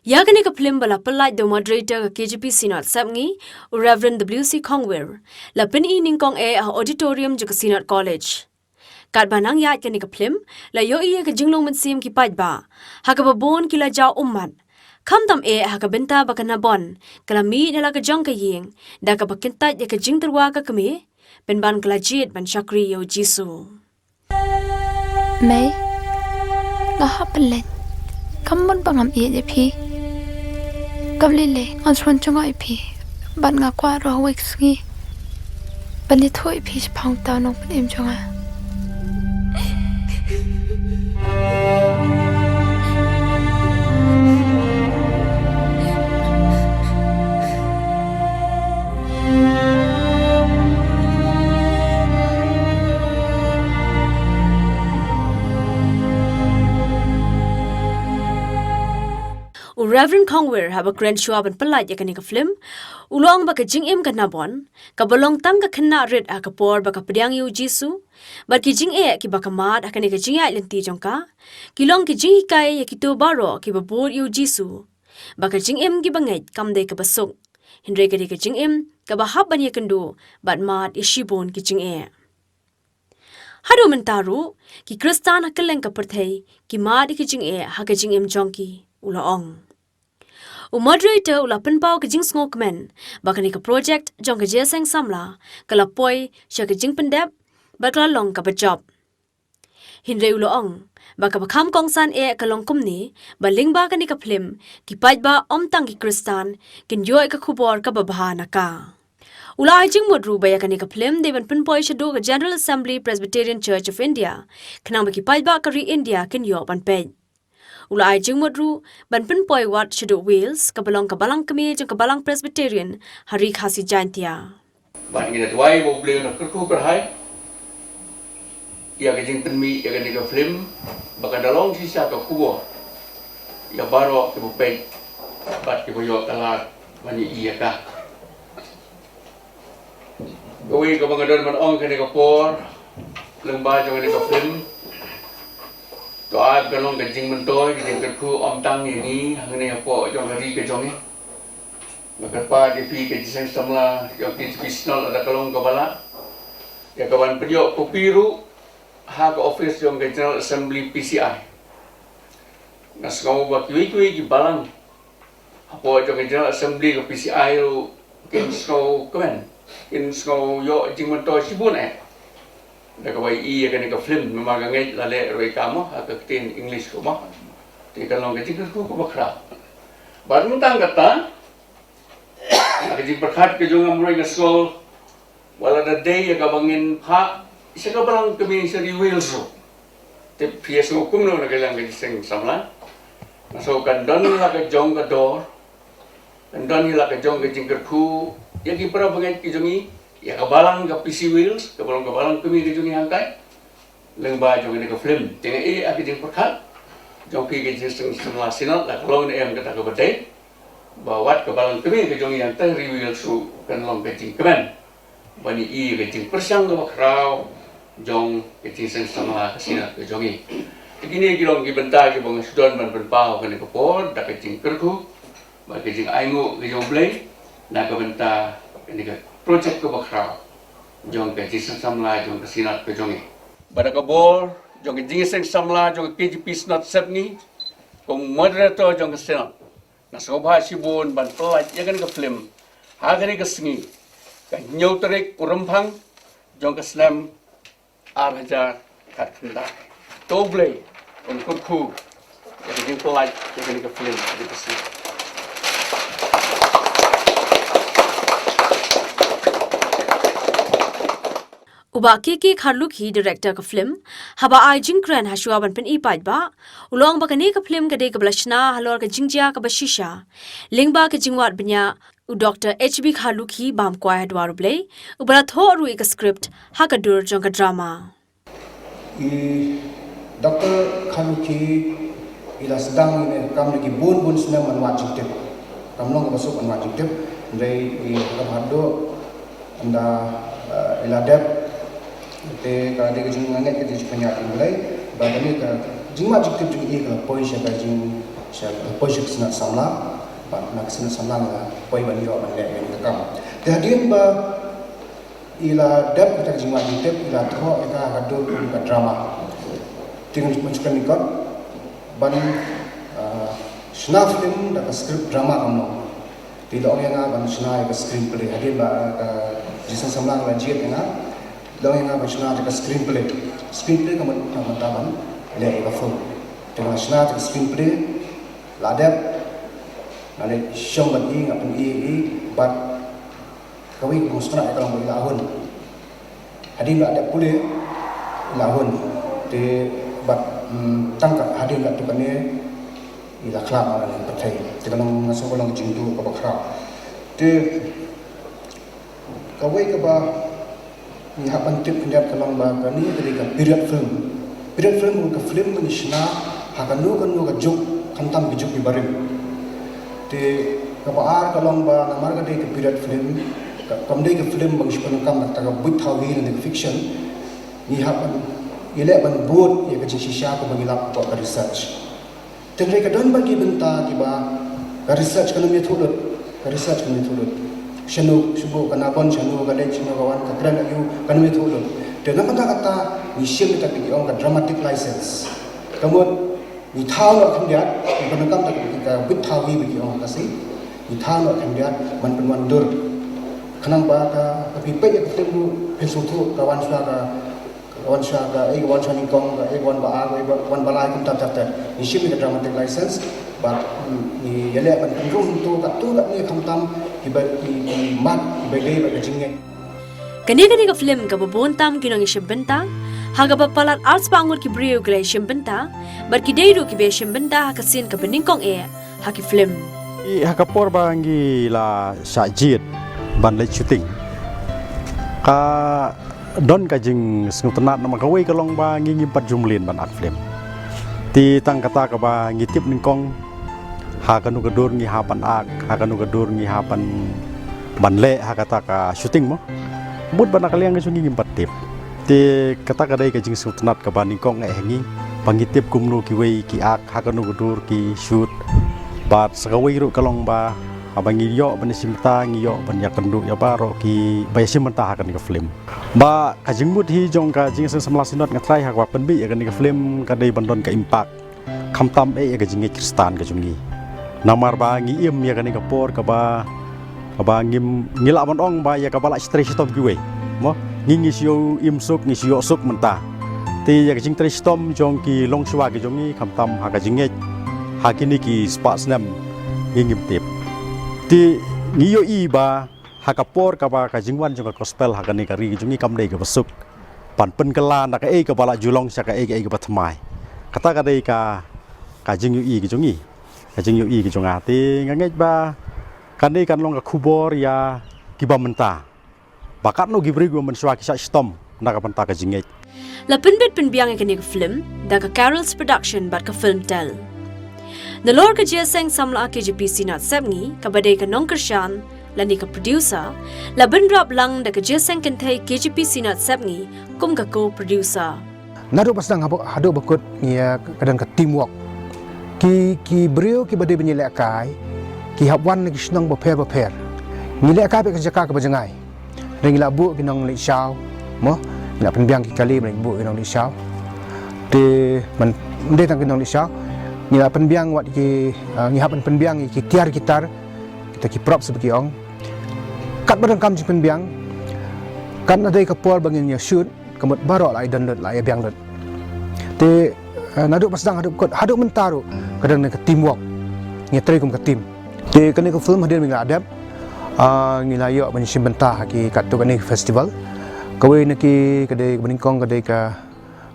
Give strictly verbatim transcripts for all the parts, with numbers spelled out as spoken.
Ïa kane ka phlim ba la pyllait da u moderator ka K J P Synod Sepngi, u Reverend W C Khongwir, la pyni nyngkong eh ha auditorium jong ka Synod College. Katba nang ïaid kane ka phlim, la ïohi ïa ka jinglong mynsiem ki paidbah, ha kaba bun ki la jaw ummat. Khamtam eh ha ka bynta ba ka Nabon ka la mih na la ka jong ka ïing, da kaba kyntait ïa ka jingtyrwa ka kmie, pynban ka la jied ban shakri ïa u Jisu. Mei, nga hap ban leit. Kam mut ba ngam ïeit ïa phi. Kawei lei lei, nga sngewsih jngoh ïa phi. Bad nga kwah ruh ha kawei ka sngi ban ïathuh ïa phi shaphang uta u nongpynim jong nga. U Reverend Khongwir, haba kren shuwa ban pyllait ïa kane ka phlim, u la ong ba ka jingim ka Nabon kaba long tang ka khynnah rit ha ka por ba ka pdiang ïa u Jisu, bad ki jingeh kiba ka mad ha kane ka jingïaid lynti jong ka, ki long ki jinghikai ïa kito baroh kiba bud ïa u Jisu ba ka jingim kiba ngeit kam dei kaba suk, hynrei ka dei ka jingim kaba hap ban ïakynduh bad mad ïa shibun ki jingeh. Haduh mynta ruh, ki Khristan ha kylleng ka pyrthei ki mad ïa ki jingeh ha ka jingim jong ki, u la ong. U moderator u la pynpaw ka jingsngewkmen ba kane ka project jong ka Jingïaseng Samla ka la poi sha ka jingpyndep bad ka la long kaba jop. Hynrei u la ong ba kaba kham kongsan eh ka long kumne, ba lyngba kane ka phlim, ki paidbah, ym tang ki Khristan, kin ïoh ïa ka khubor kaba bha na ka. U la ai jingmut ruh ba ïa kane ka phlim dei ban pynpoi shaduh ka General Assembly Presbyterian Church of India, khnang ba ki paidbah ka ri India kin ïoh ban peit. U la ai jingmut ruh ban pynpoi wat shaduh Wales, kaba long ka balang kmie jong ka Balang Presbyterian ha Ri Khasi Jaintia. Bad ngi la duwai ba U Blei un kyrkhu kyrhai ïa ka jingpynmih ïa kane ka phlim, ba kan da long shisha ka khubor ïa baroh kiba peit bad kiba ïoh ka lad ban ïohi ïa ka. Kawei kaba nga don ban ong kane ka por, lyngba jong kane ka phlim, to ai ba kan long ka jingmyntoi, ka jingkyrkhu, ym tang ïa ngi hangne hapoh jong ka ri ka jong ngi. Nga kyrpad ïa phi ka Jingïaseng Samla jong ka K J P Synod, lada ka long kaba lah, ïa ka ban pynïoh kopi ruh ha ka office jong ka General Assembly P C I. Nga sngew ba kiwei kiwei ki balang hapoh jong ka General Assembly ka P C I ruh kin sngewkmen, kin sngew ïoh jingmyntoi shibun eh da kaba ïohi ïa kane ka phlim, namar nga ngeit la leh ruh ïa ka mo ha ka ktien English ko mo. Te kan long ka jingkyrkhu kaba khraw. Bad ym tang kata, ha ka jingpyrkhat ka jong nga, mroi nga sngew ba lada dei ïa kaba ngin phah sha ka balang kmie sha ri Wales ruh, te phi ïa sngew kumno na ka liang ka Jingïaseng Samla? Nga sngew kan don la ka jong ka dor, kan don la ka jong ka jingkyrkhu ïa ki para bangeit ki jong ngi, ïa ka balang ka P C Wales, ka balang, ka balang kmie ka jong ngi hangtai, lyngba jong kane ka phlim. Te nga ïa ka jingpyrkhat jong phi ka Jingïaseng Samla Synod, la ka long ne em kata kaba dei, ba wat ka balang kmie ka jong ngi hangtai ri Wales ruh kan long ka jingkmen ban ïohi ka jingpyrshang kaba khraw jong ka Jingïaseng Samla ka Synod ka jong ngi. Te kine ki long ki bynta kiba nga shu don ban pynpaw kane ka por, da ka jingkyrkhu bad ka jingainguh ka jong U Blei na ka bynta kane ka project kaba khraw jong ka Jingïaseng Samla jong ka Synod ka jong ngi. Bad da ka bor jong ka Jingïaseng Samla jong ka K J P Synod Sepngi, kum u moderator jong ka Synod, nga sngewbha shibun ban pyllait ïa kane ka phlim ha kane ka sngi, ka hynñiew tarik u Rymphang jong ka snem ar hajar khatkhyndai. To U Blei un kyrkhu ïa ka jingpyllait ïa kane ka phlim ha kane ka sngi. U Bah K K Kharlukhi, director ka phlim, haba ai jingkren ha shuwa ban pyni paidbah, u la ong ba kane ka phlim ka dei kaba la shna halor ka jingjia kaba shisha lyngba ka jingwad bniah u Doctor H B Kharlukhi, bam kwai ha Dwar U Blei, uba la thoh ruh ïa ka script ha ka dur jong ka drama. I Doctor Kharlukhi i la sdang ïa kane ka kam da ki bun bun snem ban wad jingtip. Kam long kaba suk ban wad jingtip. Hynrei i kaba haduh ynda, eh, i la dep, te ka dei ka jingngeit, ka dei ka jingpynïaid ïa U Blei ba kane ka jingwad jingtip jong i ka la poi sha ka jing Sha ka poi sha ka Synod Samla, bad na ka Synod Samla nga la poi ban ïoh ban leh ïa kane ka kam. Te hadien ba i la dep kata ka jingwad jingtip, i la thoh ïa ka ka dur kum ka drama. Te ngan ïa pynshai ïa ka ban, ah, shna film da ka script drama kam long. Te i la ong ïa nga ban shna ïa ka screenplay. Hadien ba ka Jingïaseng Samla ka la jied ïa nga, i la ong ïa nga ban shna ïa ka screenplay. Screenplay ka mut ka mut ban leh ïa ka film. Te nga la shna ïa ka screenplay, la dep, nga leit shong bad i, nga pyni ïa i, bad kawei ka kongsan ïa ka long ba i la hun. Hadien ba dep pule, i la hun. Te bad, mm, tang ka hadien katto katne i la khlad na ka pyrthei. Te ka long, nga sngew ka long ka jingduh kaba khraw. Te kawei kaba ngi hap ban tip khyndiat ka long ba kane ka dei ka period film. Period film ka film ba ngi shna ha kano kano ka juk, khamtam ki juk kiba rim. Te kaba ar ka long ba namar ka dei ka period film, ka, kam dei ka film ba ngi shu pyndonkam da kata ka buit thaw hi lane ka fiction. Ngi hap ban ïaleh ban bud ïa ka jingshisha kaba ngi lap hapoh ka research. Te hynrei ka don bad ki bynta kiba ka research kan ym ïathuh lut, ka research kan ym ïathuh lut. Shano, shano ka nabon, shano ka leit, shano ka wan, ka kren aïu, kan ym ïathuh lut. Te na ka bynta kata ngi shim ïa kata ba ki ong ka dramatic license. Ka mut ngi thaw noh khyndiat, ngi pyndonkam ïa ka buit thaw hi ba ki ong ha Khasi. Ngi thaw noh khyndiat ban pynwandur. Khnang ba ka, ka phi peit ïa ka film ruh phin sngewthuh ka wan shuwa ka, ka wan shuwa ka, eh, ka wan shuwa nyngkong, ka, eh, ka wan ba ar, ka, eh, ka wan ba lai, kumta ter ter. Ngi shim ïa ka dramatic license, bad, mm, ngi ïaleh ban pynrung hangto katto katne khamtam kiba, ki, ki mat, kiba dei bad ka jingngeit. Kane ka dei ka film kaba bun tam ki nongïashim bynta, ha kaba palat arspah ngut ki briew ki la ïashim bynta, bad ki dei ruh kiba ïashim bynta ha ka sien kaba nyngkong eh ha ki film. I ha ka por ba ngi la shah jied ban leit shooting, ka don ka jingsngewtynnat namar kawei ka long ba ngi ngim pat ju mlien ban act film. Te tang kata kaba ngi tip nyngkong ha kano ka dur ngi hap ban act, ha kano ka dur ngi hap ban, ban leh ha kata ka shooting mo. Mut ba na ka liang ka jong ngi ngim pat tip. Te kata ka dei ka jingsngewtynnat kaba nyngkong eh ha ngi, ba ngi tip kumno kiwei ki act, ha kano ka dur ki shoot. Bad sa kawei ruh ka long ba haba ngi ïoh ban ïashim bynta, ngi ïoh ban ïakynduh ïa baroh kiba ïashim bynta ha kane ka film. Ba ka jingmut hi jong ka Jingïaseng Samla Synod Nga Trai ha kaba pynmih ïa kane ka film ka dei ban don ka impact, khamtam eh ïa ka jingngeit Khristan ka jong ngi. Namar ba ngi im ïa kane ka por kaba, kaba ngim, ngi lah ban ong ba ïa kaba la trei shitom kiwei. Mo, ngi, ngi shu im suk, ngi shu ïoh suk mynta. Te ïa ka jingtrei shitom jong ki longshuwa ki jong ngi, khamtam ha ka jingngeit, ha kine ki spah snem, ngi ngim tip. Te ngi ïohi ba ha ka por kaba ka jingwan jong ka gospel ha kane ka ri ka jong ngi kam dei kaba suk ban pynkylla na kaei kaba la ju long sha kaei kaei kaba thymmai. Kata ka dei ka, ka jingïohi ka jong ngi, ka jingïohi ka jong nga. Te nga ngeit ba kane kan long ka khubor ïa kiba mynta, ba katno ki briew kiba mynshuwa ki shah shitom na ka bynta ka jingngeit. La pynbit pynbiang ïa kane ka film da ka Carols Production bad ka Filmtel. Nalor ka Jingïaseng Samla K J P Synod Sepngi kaba dei ka nongkyrshan lane ka producer, la bynrap lang da ka Jingïaseng Kynthei K J P Synod Sepngi kum ka co-producer. Naduh ba sdang haduh, haduh ba kut ngi ïa ka dang ka teamwork. Ki, ki briew kiba dei ban ïalehkai ki hap wan na ki shnong bapher bapher. Ngi lehkai bad ka jaka kaba jngai. Ngi la buh ki nongleit shaw, mo, ngi la pynbiang ki kali ban buh ki nongleit shaw. Te man, ym dei tang ki nongleit shaw, ngi la pynbiang wat ki, ah, ngi hap ban pynbiang ïa ki tiar ki tar, kita ki props ba ki ong. Katba donkam jingpynbiang, katba dei ka por ba ngin ïa shoot, ka mut baroh la ïa don lut, la ïa biang lut. Te, eh, naduh ba sdang haduh kut, haduh mynta ruh ka dang ka teamwork. Ngi trei kum ka team. Te kane ka film hadien ba ngi la dep, ah, ngi la ïoh ban shim bynta ha ki katto katne ki festival. Kawei na ki ka dei kaba nyngkong ka dei ka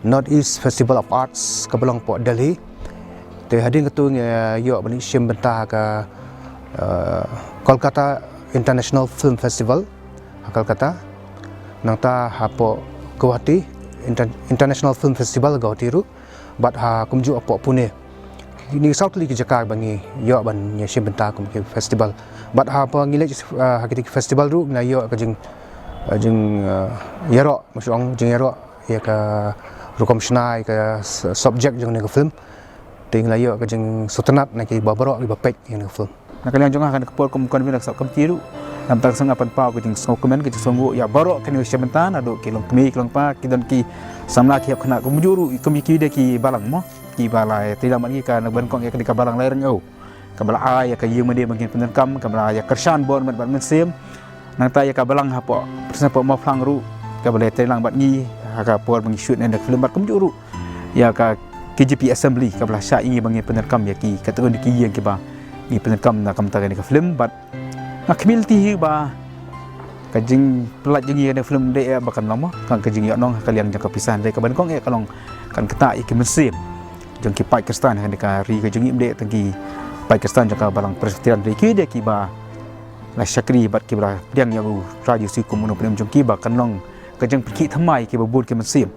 North East Festival of Arts kaba long hapoh Delhi. Te hadien katto ngi ïoh ban shim bynta ha ka, eh, Kolkata International Film Festival ha Kolkata. Nangta hapoh Guwahati Inter-, International Film Festival Guwahati ruh. Bad ha kumjuh hapoh Pune. Kine saw tylli ki jaka ba ngi ïoh ban ïa shim bynta kum ki festival. Bad haba ngi leit, eh, ha kine ki festival ruh ngi la ïoh ka jing, eh, jing, eh, ïaroh, ma shu ong jingïaroh ïa ka rukom shna, ïa ka s-, subject jong kane ka film. Te ngi la ïoh ka jingsngewtynnat na kiba baroh kiba peit ïa kane ka film. Na ka liang jong nga ha kane ka por kum convener ka sub committee ruh, namar ka sngew pynpaw ka jingsngewkmen ka jingsngewnguh ïa baroh kine ki sha bynta, naduh ki longkmie ki longpa, ki don ki samla ki hep khynnah kumjuh ruh, kum ki dei ki balang mo, kiba la trei lang bad ngi ha kane ka ban kong ïa kane ka balang lai reng o. Kaba la ai ïa ka ïing mane ba ngin pyndonkam, kaba la ïa kyrshan bor met bad mynsiem. Nangta ïa ka balang hapoh, pyrshah hapoh Mawphlang ruh, kaba la trei lang bad ngi ha ka por ba ngi shoot ïa kane ka film bad kumjuh ruh ïa ka K J P Assembly, kaba la shah ïa ngi ba ngin pyndonkam ïa ki, katto katne ki ïing kiba ngi pyndonkam na ka bynta kane ka film. Bad nga khmih lynti hi ba ka jingpyllait jong ngi ïa kane ka film dei ba kan long mo, kan ka jingïohnong ha ka liang jong ka pisa, dei ka ban kong ïa ka long kan ktah ïa ki mynsiem jong ki paid Khristan ha kane ka ri ka jong ngi, ym dei tang ki paid Khristan jong ka Balang Presbyterian, dei ki dei kiba la shakri bad kiba la pdiang ïa u Trai Jisu kum u nongpynim jong ki, ba kan long ka jingpynkhih thymmai kiba bun ki mynsiem.